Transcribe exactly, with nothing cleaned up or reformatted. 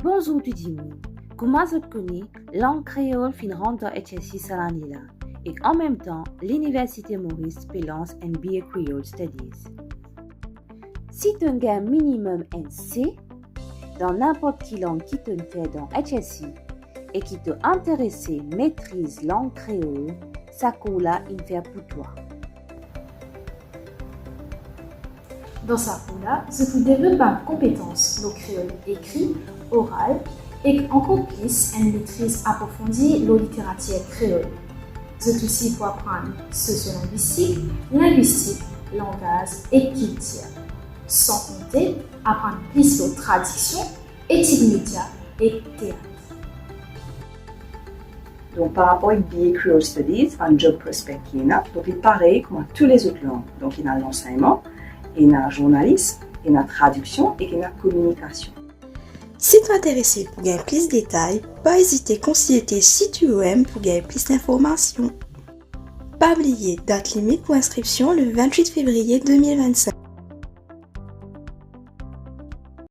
Bonzour tou dimoun. Kouma zot kone, lang kreol finn rant dan H S C sa lane la, ek anmemtan, Liniversite Moris pe lans enn B A Creole Studies. Si to gagn minimem enn C dan ninport ki lang ki to fer dan H S C e ki to interese metriz lang kreol, sa kour la inn fer pou twa. Dan sa kour la, zot pou devlop bann konpetans lor kreol ekri, oral, ek ankor plis enn metriz aprofondi lor literatir kreol. Zot osi pou aprann sosiolingwistik, lingwistik, langaz ek kiltir. San konte, aprann plis lor tradiksion, etik media ek teat. Donk, par rapor ek B A Creole Studies, bann job prospect ki ena, donk li parey kouma tou lezot lang. Donk, ena lansegnman, ena zournalis, ena tradiksion ek ena kominikasion. Si to interese pou gagn plis detay, pa ezite konsilte sit U O M pou gagn plis linformasion. Pa bliye, dat limit pou inskripsion le vintwit fevriye de mil vintsenk.